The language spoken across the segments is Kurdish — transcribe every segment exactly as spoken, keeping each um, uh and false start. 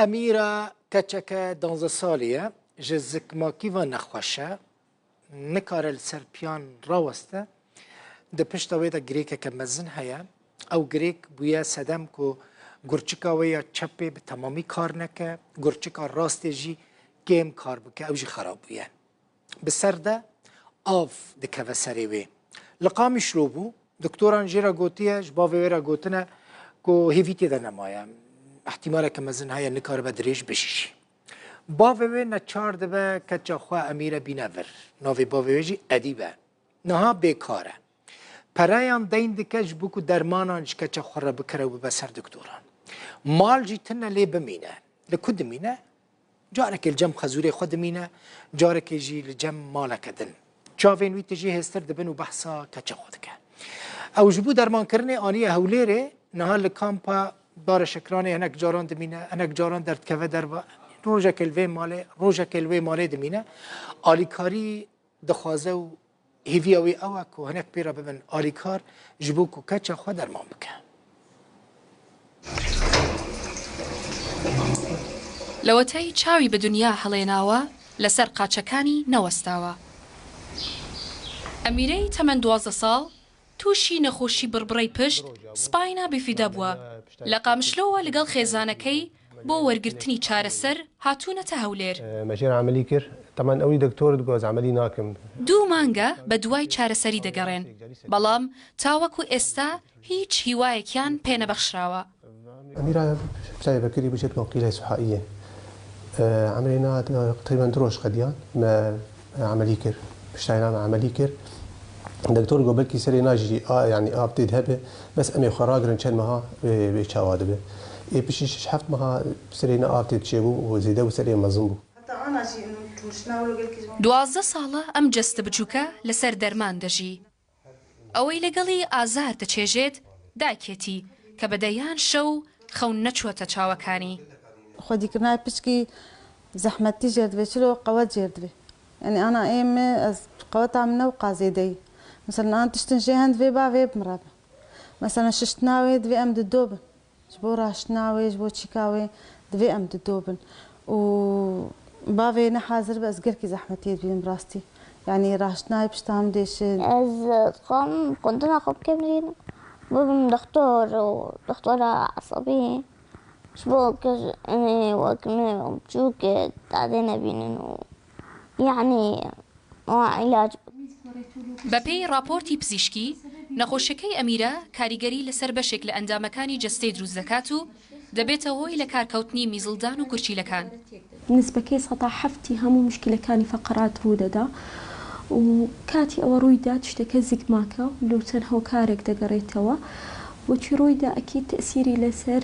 Emîra keçeke danzdeh salî ye, ji zikmakî ve nexweş e, nikare li ser piyan raweste. Di pişta wê de girêkeke mezin heye. Ew girêk bûye sedem ku gurçika wê ya çepê bi temamî kar neke, gurçika rastê jî kêm kar bike, ew jî xerab bûye. Bi ser de av dikeve serê wê. Li Qamişlo bû, doktoran jê re gotiye, ji bavê wê re gotine ku hêvî tê de nemaye. Îhtîmaleke mezin heye nikaribe dirêj bijî jî. Bavê wê neçar dibe keça xwe Emîre bîne vir. Navê bavê wê jî Edîb e. Niha bêkar e. Pereyan deyn dike ji bo ku dermanan ji keça xwe re bikire û bibe ser doktoran. Mal jî tune lê bimîne. Li ku dimîne? Carekê li cem xezûrê xwe dimîne, carekê jî li cem maleke din. Çavên wî tijî hêztir dibin û behsa keça xwe dike. Ew ji bo dermankirinê aniye Hewlêrê, niha li kampa Bare Şekranê hinek caran dimîne, hinek caran derdikeve derve. Rojekê li vê malê, rojekê li wê malê dimîne. Alîkarî dixwaze û hêviya wî ew e ku hinek pê re bibin alîkar ji bo ku keça xwe derman bike. لەوەتەی چاوی بە دنیا هەڵێناوە، لەسەر قاچەکانی نەوەستاوە. ئەمیرەی تەمەن دوازدە ساڵ تووشی نەخۆشی بڕبڕەی پشت، سپاینا بیفیدە بووە. لە قامشلۆوە لەگەڵ خێزانەکەی بۆ وەرگرتنی چارەسەر هاتوونەتە هەولێر. مەژێر عملی کرد، تەمان ئەوی دکتۆر دگۆز عملی ناکم. دوو مانگە بە دوای چارەسەری دەگەڕێن، بەڵام تاوەکو ئێستا هیچ هیوایەکیان پێنەبەخشراوە. ئەمیرە پلای بەکری بچێت مەوقیلای سوحائیە. ئەمرێ نهات تقریبا دو ڕۆژ قەدیان مە عملی کرد. پشتای نامە عملی کرد. دکتۆر گۆ بەلکی سەرێ ناژی ئا یعنی ئاپتێت هەبێ بەس ئەمێ خۆراگرن چەند مەها بێ چاوا دەبێ. ئێ پشی شش هەفت مەها سەرێ نە ئاپتێت چێبوو و زێدە و سەرێ مەزن بوو. دوازدە ساڵە ئەم جەستە بچووکە لەسەر دەرمان دەژی. ئەوەی لەگەڵی ئازار دەچێژێت داکێتی کە بە دەیان شەو خەون نەچووەتە چاوەکانی. خودی کرنای پچکی زەحمەتی ژێردبێ چلۆ قەوەت ژێردبێ. یعنی ئانا ئێمە ئەز قەوەتا منە و قازێدەی. مثلا ئان تشتن ژێ هەند vê ba vê bimrebe. Mesela şiştna wê divê em dido bin. Ji bo raştina wê, ji bo çîka wê divê em dido bin. Û bavê ne hazir be, ez gelkî zehmetiyê dibînim rastî. Yanî raştina wê pişta min dêşin. Ez dixwam xwendina xwe bikim jî bibim doktor û doktora esebî. Ji bo kir, wek me biçûk dadê nebînin û yanî وا علاج. بەپێی ڕاپۆرتی پزیشکی، نەخۆشیەکەی ئەمیرە کاریگەری لەسەر بەشێک لە ئەندامەکانی جەستەی دروست دەکات و دەبێتە هۆی لە کارکەوتنی میزڵدان و گورچیلەکان. نزبەکەی سەدا حەفتی هەموو مشکلەکانی فەقەرات ڕوو دەدا و کاتی ئەوە ڕووی دا تشتەکە زگماکە و لەو چەند هۆکارێک دەگەڕێتەوە. وەچی ڕووی دا ئەکی تەسیری لەسەر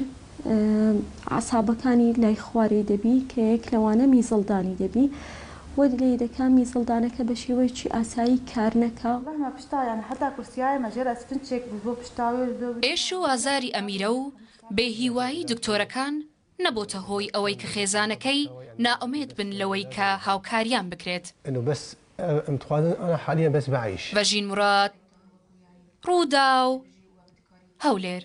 عەسابەکانی لای خوارێ دەبی کە یەک لەوانە میزڵدانی دەبی و لێ دەکا میزڵدانەکە بە شێوەیەکی ئاسایی کار نەکا. Vehma pişta, yani heta kursiyayê me jê re ez finçek bû bo pişta wê li do. ئێش و ئازاری ئەمیرە و بێهیوایی دکتۆرەکان نەبۆتە هۆی ئەوەی کە خێزانەکەی نائومێد بن لەوەی کە هاوکاریان بکرێت. انه بس ام تخوازن انا حاليا بس بعيش. ڤەژین مراد، ڕووداو، هەولێر.